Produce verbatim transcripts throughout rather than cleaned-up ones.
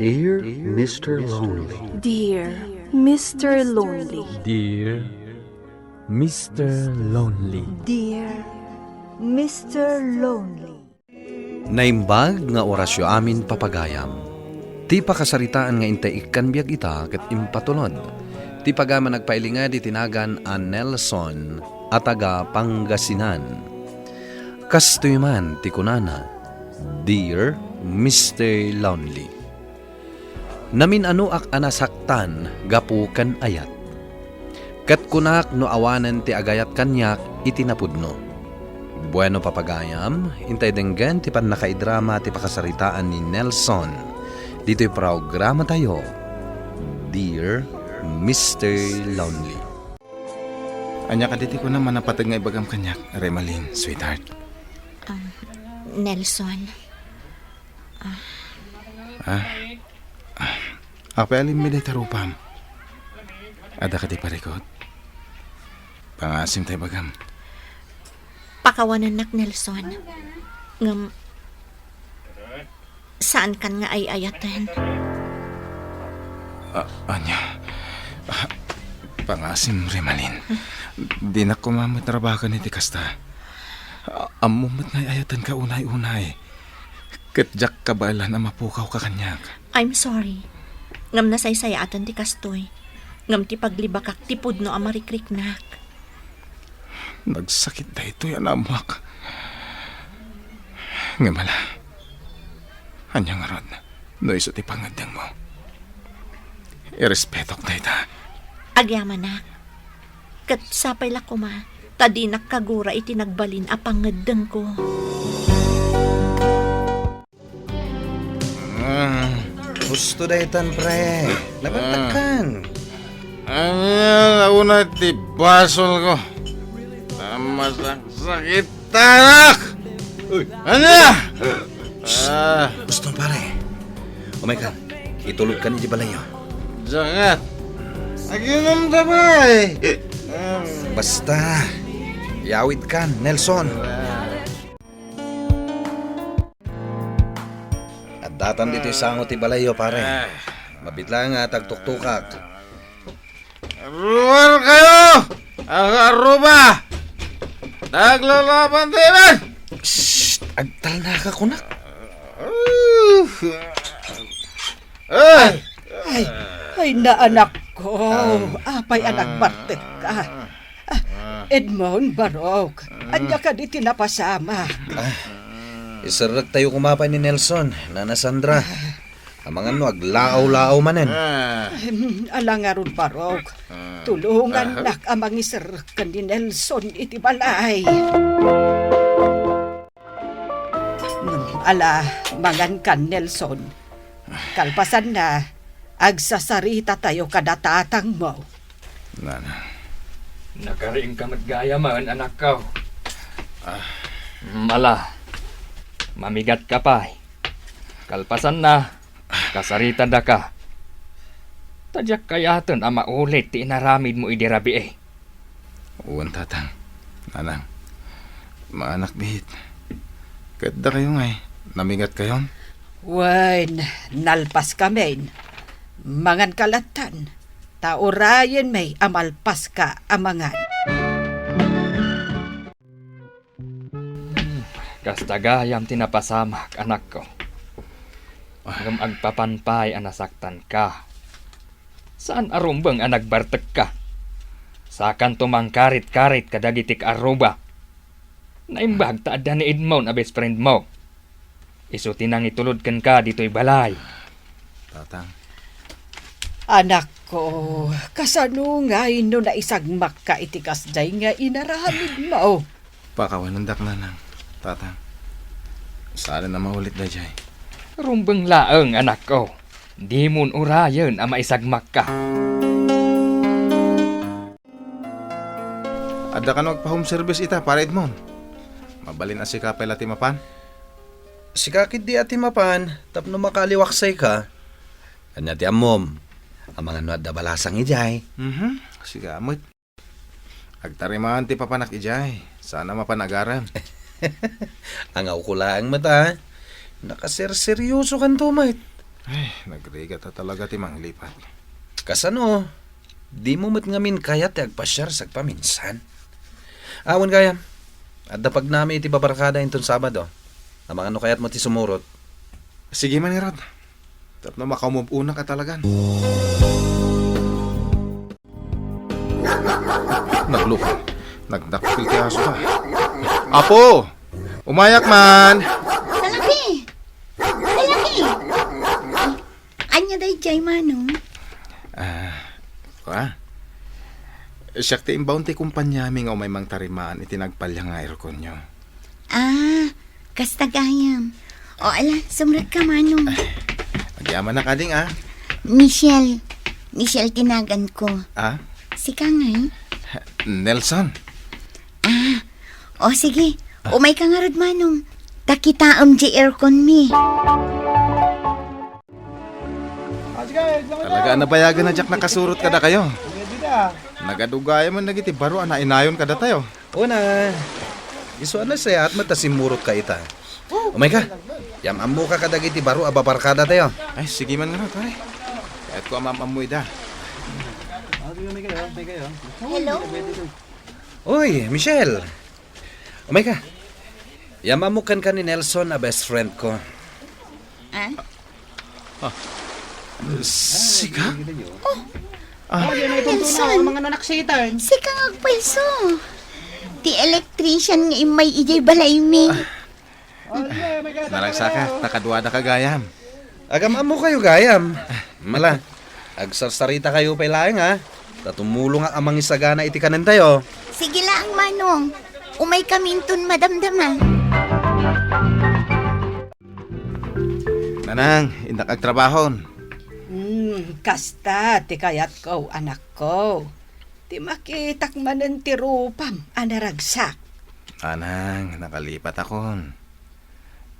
Dear Mister Lonely. Dear Mister Lonely. Dear Mister Lonely. Dear Mister Lonely. Naimbag nga orasyo amin, papagayam. Ti pakasaritaan nga intay ikkan biag ita ket impatulod ti pagayam a nagpailinged iti nagan a Nelson a taga Pangasinan. Kastoy man ti kunana, Dear Mister Lonely. Namin-anoak a nasaktan gapu ken ayat. Ket kunak no awanen ti agayat kaniak iti napudno. Bueno, papagayam, intay denggen ti pannakaidrama ti pakasaritaan ni Nelson ditoy programatayo, Dear Mister Lonely. Ania kadi ti kunam a napateg nga ibagam kaniak, Remalin, sweetheart? Um, Nelson. Ah. Ah. Apay alimmi dayta rupam? Adda kadi parikut? Pangaasim ta ibagam. Pakawanennak, Nelson. Ngem, saankan nga ay-ayaten. A-, ania? Ah, pangaasim, Remalin. Dinak koma met rabaken iti kasta. A-, ammom met nga ay-ayatenka unay-unay. Ket diak kabaelan a mapukawka kaniak. I'm sorry. Ngem nasaysayaaten ti kastoy. Ngem ti paglibakak ti pudno a marikriknak. Nagsakit daytoy a naammoak. Ngem ala, ania ngarud no isu ti pangngeddengmo? Irespetok dayta. Agyamanak. Ket sapay la koma ta dinak kagura iti nagbalin a pangngeddengko. Ah. Husto daytan, pre. Nabantakkan. Ania, nauna ti basolko. Masaksakitanak. Uy. Ania? Ah. Husto, pare. Umaykan. Itulodkan iti balayyo. Diak. Aginom ta, pare. Ah. Basta. Iyawidkan, Nelson. Addatan ditoy sango ti balayyo, pare. Ah. Mabiit laeng nga tagtuktukak. Ruar kayo! Ang aruba! Naglalaban tayo man! Shh! Agtalnaka kunak. Ay! Ay, ay, naanak ko. Apay a nagbartek ka? Ah, Edmond, Barok, ania kadi ti napasamak? Ah, iserrek tayo koma pay ni Nelson, Nana Sandra. Amangan no aglaaw-laaw manen. Em, ala ngarud, Barok. Tulongannak a mangiserrek ken ni Nelson iti balay. Ngem ala, mangankan, Nelson. Kalpasanna, agsasarita tayo kada tatangmo. Nana. Nakariingka met gayamen, anakko. Ah. Mm, ala, mamigatka pay. Kalpasanna, kasaritadaka. Ta diak kayaten a maulit ti inaramidmo idi rabii. Wen, Tatang, Nanang, maanak biit. Ket dakayo ngay, namigatkayon? Wen, nalpaskamin. Manganka lattan, ta urayenmi a malpaska a mangan. Hmm, kasta gayam ti napasamak, anakko. Ngem agpapan pay a nasaktanka. Saan a rumbeng a nagbartekka. Sakanto mangkarit-karit kadagiti kaarruba. Naimbag ta adda ni Edmond a best friend mo. Isu ti nangitulod kenka ditoy balay. Tatang. Anakko, kasano ngay no naisagmakka iti kasdiay nga inaramidmo? Pakawanendak, Nanang, Tatang. Saan a maulit daydiay. Rumbeng laeng, anakko. Dimon urayen a maisagmakka. Adda kano agpa-home service ita, Pare Edmond? Mabalin a sika pay la ti mapan? Sika ketdi a ti mapan tapno makaaliwaksayka. Ania ti ammom? Amangan no adda balasang idiay. Mhm, sika met. Agtarimaan ti papanak idiay. Saan a mapan agarem. Angawko laeng met a. Nakaserseryosokanto met. Ay, nagrigat a talaga ti manglipat. Kasano? Dimo met ngamin kayat ti agpasiar sagpaminsan? Awan gayam. Adda pagnami iti babarkada inton Sabado. Amangan no kayatmo ti sumurot. Sige man ngarud. Tapno makaumub-unak a talagan. Naglupa. Nagdakkel ti aso ta. Apo! Umayak man! Salaki! Salaki! Ania daydiay, Manong? Ah, kua? Siak ti imbaon ti kumpaniami nga umay mangtarimaan iti nagpaliang nga airconyo. Ah, kasta gayam. O ala, sumrek ka, Manong. Agyamanak, ading, ah. Michelle. Michelle ti naganko. Ah? Sika ngay? Nelson. Ah, o sige. Umay ka ngarud, Manong. Ta kitaem diay aircon mi. Talaga a nabayagen a diak nakasurot kadakayo. Nagadugayamen dagiti baro a nainayon kadatayo. Una, isu a nasayaat met ta simmurot ka ita. Umay ka. Yam-ammo ka kadagiti baro a babarkada tayo. Ay, sige man nga, pare. Kayat ko a mam-ammo ida. Hello? Uy, Michelle. Umay ka. Yam-ammo kenka ni Nelson a best friend ko. Ah? Ah. Sika? Oh, Ah. Nelson. Mga anak satan. Sika nga agpayso. Ti electrician nga immay idiay balaymi. Naragsak ka, ta kaduada ka gayam. Agam-ammo kayo gayam. Mala, agsarsarita kayo pay laeng, ha? Ta tumulong a mangisagana iti kanen tayo. Sige laeng, Manong. Umay kami inton madamdama. Nanang, innak agtrabahon. Hmm, kasta ti kayatko, anakko. Ti makitak manen ti rupam a naragsak. Anang, nakalipatakon.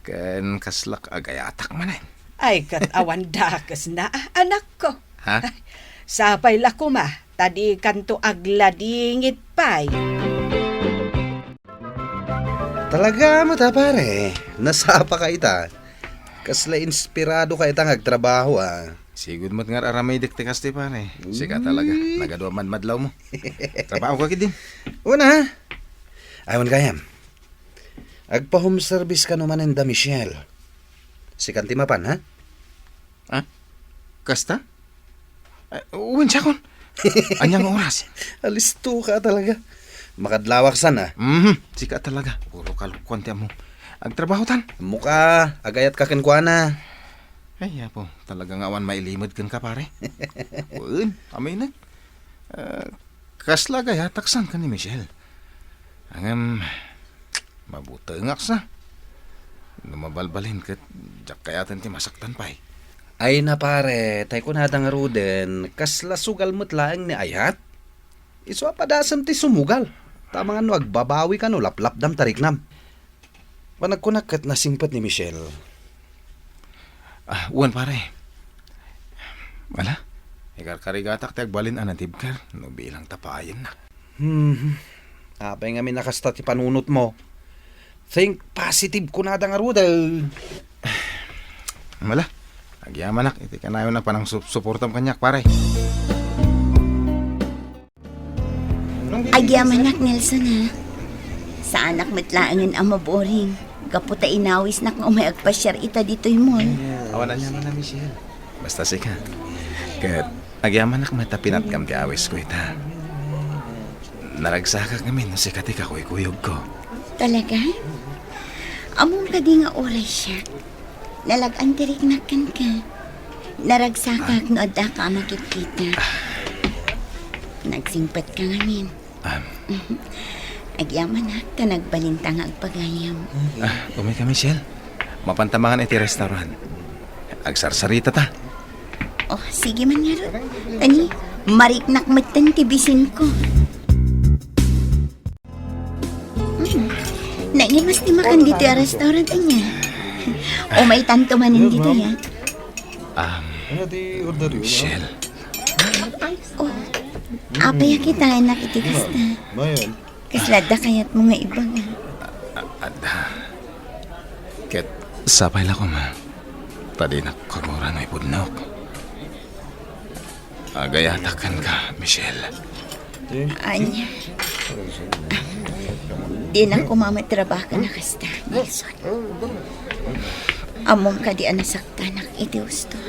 Ken kaslak agayatak manen. Ay, ket awan dakesna, anakko. Ha? Sapay la koma, ta dikanto agladingit pay. Talaga met a, pare. Nasapa ka ita. Kasla inspirado ka ita nga agtrabaho, ah. Sigud met nga ar-aramidek ti kasta, pare. Sika talaga. Uy. Nagadua madmadlaw mo. Trabaho ka, kidin. Una, ha? Awan gayam. Agpa-home service ka no manen da Michelle. Sikan ti mapan, ha? Ah? Kasta? Ah, wen siakon. Ania nga oras? Alisto ka talaga. Makadlawak san, ah. Mhm, sika talaga. Puro kalokoan ti ammo. Agtrabaho tan. Ammo ka, agayat ka kenkuana. Ay, Apo, talaga nga awan mailimed kenka, pare. Wen, aminek. Ah, kasla agayatak san ken ni Michelle. Ngem, mabutengak sa. No mabalbalin ket diak kayaten ti masaktan pay. Ay na, pare, tay kunada ngaruden, kasla sugal met laeng ni ayat? Isu a padasem ti sumugal. Ta amangan no agbabawi ka no laplapdam ta riknam. Panagkunak ket nasingpet ni Michelle. Ah, wen, pare. Ala, ikarkarigatak ti agbalin a natibker no bilang ta paayennak. Hmm. Apay ngamin a kasta ti panunotmo? Think positive kunada ngaruden. Mala, agyamanak iti kanayon a panangsup-, suportam kaniak, pare. Agyamanak, Nelson, ha? Saanak met laengen a maboring. Gapu ta inawisnak nga umay agpasiar ita ditoy mall. Awan aniaman a, Michelle. Basta sika. Ket agyamanak met a pinatgam ti awisko ita. Naragsakak ngamin no sika ti kakuykuyogko. Talaga? Ammom kadi nga uray siak? Nalag-an ti riknak kenka. Naragsakak no addaka a makitkita. Nagsingpet ka ngamin. Am. Agyamanak ta nagbalinta nga agpagayam. Ah, umay ka, Michelle. Mapanta mangan iti restaurant. Agsarsarita ta. Oh, sige man ngarud. Tani, mariknak metten ti bisinko. Hmm. Naimas ti makan ditoy a restaurant, ania? Umaytanto manen ditoy, ah. Um, Ano ti order yun? Michelle. Oh, apay a kitaennak iti kasta? Mayon. Kasla adda kayatmo nga ibaga? A-, adda. Ket sapay la koma. Ta dinak kagura no ipudnok. Agayatak kenka, Michelle. Ania? Dinak koma met rabaken a kasta, Nelson. Ammom kadi a nasaktanak iti husto?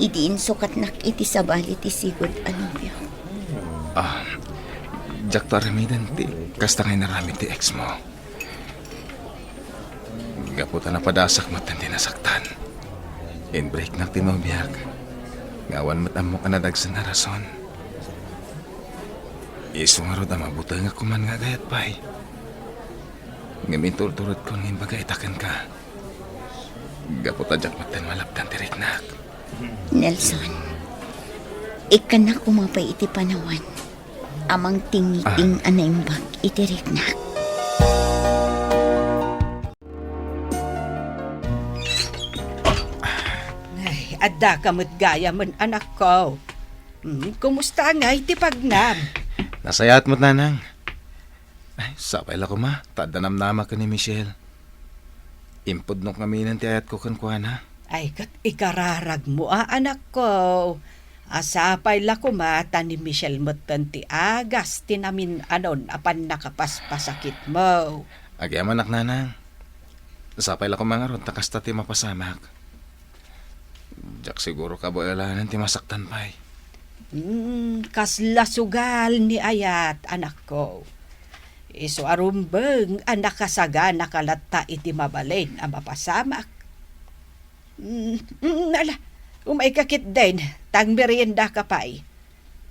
Idi insukatnak iti sabali ti sigud a nobio. Ah, diakto aramiden ti kasta nga inaramid ti ex mo. Gapu ta napadasak met ti nasaktan. Inbreaknak ti nobiak. Nga awan met ammok a nadagsen a rason. Isu ngarud a mabutengak koman nga agayat pay. Ngem inturturedkon nga imbaga ita kenka. Gapu ta diak met malabdan ti riknak. Nelson, ikkannak koma pay iti panawan a mangtingiting a naimbag iti riknak. Ay, adda ka met gayamen, anakko. Hmm, kumusta ngay ti pagnam? Nasayaat met, nanang. Ay, sapay la koma, ta adda namnamak ken ni Michelle. Impudnok ngaminen ti ayatko kenkuana. Ay, ket ikararagmo a, anakko. A sapay la koma ta ni Michelle metten ti agas ti namin-anon a pannakapaspasakitmo. Agyamanak, nanang. Sapay la koma ngarud ta kasta ti mapasamak. Diak siguro kabaelan ti masaktan pay. Hmm, kasla sugal ni ayat, anakko. Isu a rumbeng a nakasaganaka latta iti mabalin a mapasamak. Hmm, hmm, ala, umayka ketdin, ta agmeriendaka pay.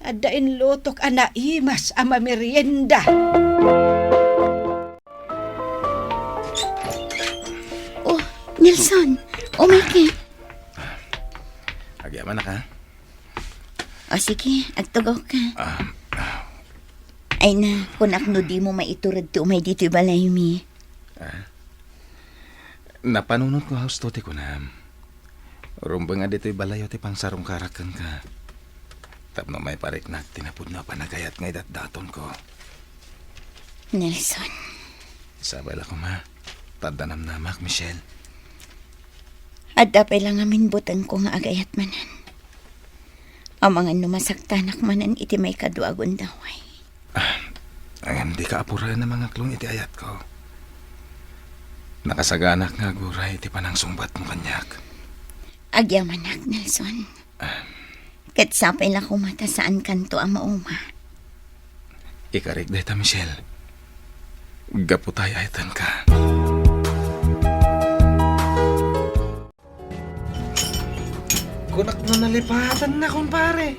Adda inlutok a naimas a mamerienda. Oh, Nelson, umayka. Agyamanak, ha? O sige, agtugawka. Ah, ah. Ay na, kunak no dimo maitured ti umay ditoy balaymi. Ah? Napanunotko a husto ti kunam. Rumbeng a ditoy balayo ti pangsarungkarak kenka. Tapno maipariknak ti napudno a panagayat nga idatdatonko. Nelson. Sapay la koma, ta adda namnamak, Michelle. Adda pay la ngamin butengko nga agayat manen. Amangan no masaktanak manen iti maikadua a gundaway. Ah, ngem dika apuraen a mangaklon iti ayatko. Nakasaganak nga aguray iti panangsungbatmo kaniak. Agyamanak, Nelson. Ah. Ket sapay la koma ta saankanto a mauma. Ikarik dayta, Michelle. Gapu ta ay-ayatenka. Kunak no nalipatanna, kumpare.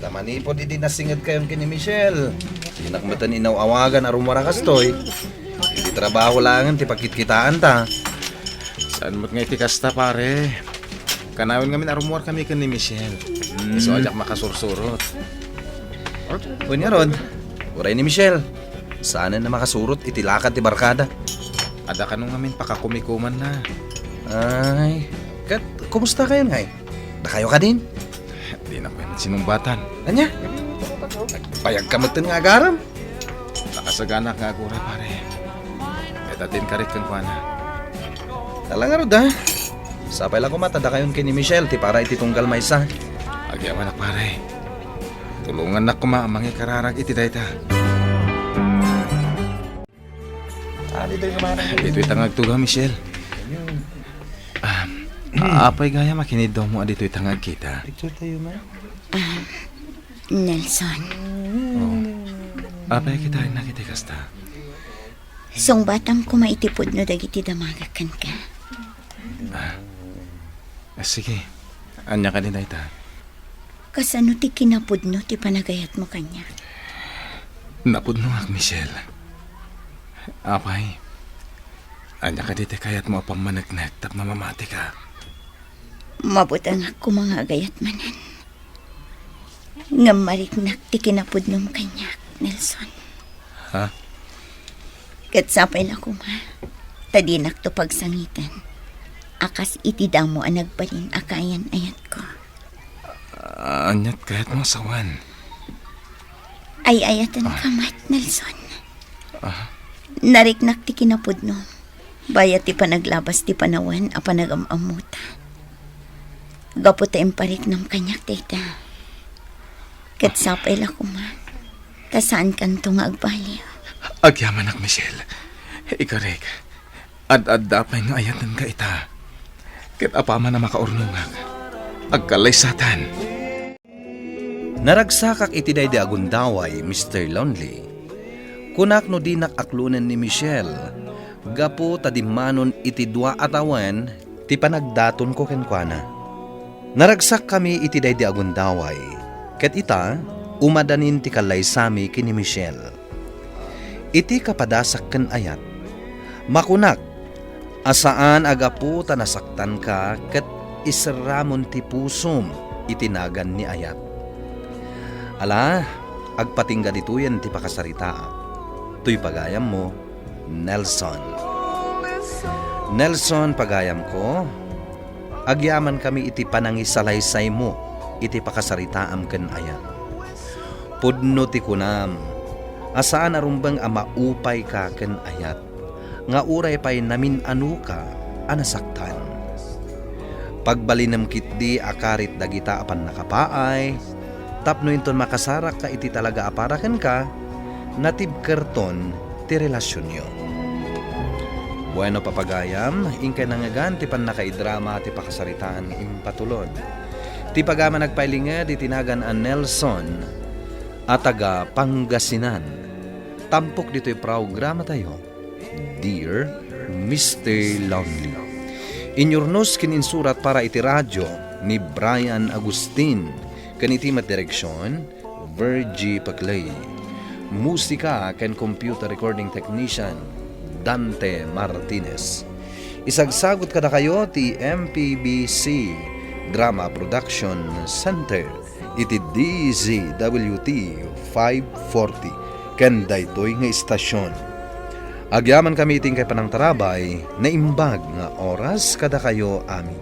Ta manipud idi nasingedkayon ken ni Michelle, dinak metten inaw-awagan a rummuar a kastoy. Iti trabaho laengen ti pagkitkitaanta. Saan met nga iti kasta, pare? Kanayon ngamin a rummuarkami ken ni Michelle. Mm. Isu a diak makasursurot. Wen ngarud, uray ni Michelle, saanen a makasurot iti lakad ti barkada. Adda kano ngamin pakakumikumanna. Ay, ket kumustakayon ngay? Dakayo kadin? Dinak met sinumbatan. Ania? Nagbayagka metten nga agarem? Nakasaganak nga aguray, pare. Ket adda inkarik kenkuana. Ala ngarud, a. Sapay la koma ta dakayon ken ni Michelle ti para iti tunggal maysa. Agyamanak, pare. Tulongannak koma a mangikararag iti dayta. Ah, ditoy ka, manang. Ditoy ta nga agtugaw, Michelle. Ah, apay gayam a kinidawmo a ditoy ta nga agkita? Picture tayo, ma. Ah, Nelson. Oh. Apay a kitaennak iti kasta? Sungbatam koma iti pudno dagiti damagek kenka. Ah. Ah, sige. Ania kadi dayta? Kasano ti kinapudno ti panagayatmo kaniak? Napudnoak, Michelle. Apay, ania kadi ti kayatmo a pammaneknek tapno mamatika? Mabutengak koma nga agayat manen. Ngem mariknak ti kinapudnom kaniak, Nelson. Ha? Ket sapay la koma, ta dinakto pagsangiten a kas iti damo a nagbalin a kayan-ayatko. Aniat kayatmo a sawen? Ay-ayatenka met, Nelson. Ah. Nariknak ti kinapudnom. Bayat ti panaglabas ti panawen a panagam-ammota. Gapu ta impariknam kaniak dayta. Ket sapay la koma, ta saankanto nga agbaliw. Agyamanak, Michelle. Ikarek, ad-adda pay nga ayatenka ita. Ket apaman a makaurnongak, agkallaysatan. Naragsakak iti daydi a gundaway, Mister Lonely. Kunak no dinak aklonen ni Michelle, gapu ta dimmanon iti dua a tawen ti panagdatonko kenkuana. Naragsakkami iti daydi a gundaway, ket ita, umadanin ti kallaysami ken ni Michelle. Iti kapadasak ken ayat, makunak a saan a gapu ta nasaktanka ket iserramon ti pusom iti nagan ni ayat. Ala, agpatingga ditoyen ti pakasaritaak. Toy pagayammo, Nelson. Nelson, pagayamko, agyamankami iti panangisalaysaymo iti pakasaritaam ken ayat. Pudno ti kunam a saan a rumbeng a maupayka ken ayat, nga uray pay namin-anoka a nasaktan. Pagbalinem ketdi a karit dagita a pannakapaay, tapno inton makasarakka iti talaga a para kenka, natibkerton ti relasionyo. Bueno, papagayam, inkay nangngegan ti pannakaidrama ti pakasaritaan nga impatulod. Ti pagayam a nagpailinged iti nagan a Nelson a taga Pangasinan. Tampok ditoy programatayo, Dear Mister Lonely. Inyurnos ken insurat para iti radyo ni Brian Agustin, ken iti met direksion, Virgie Paclay. Musika ken computer recording technician, Dante Martinez. Isagsagut kadakayo ti M P B C Drama Production Center iti D Z W T five forty ken daytoy nga istasion. Agyamankami iti inkay panangtarabay, naimbag nga oras kadakayo amin.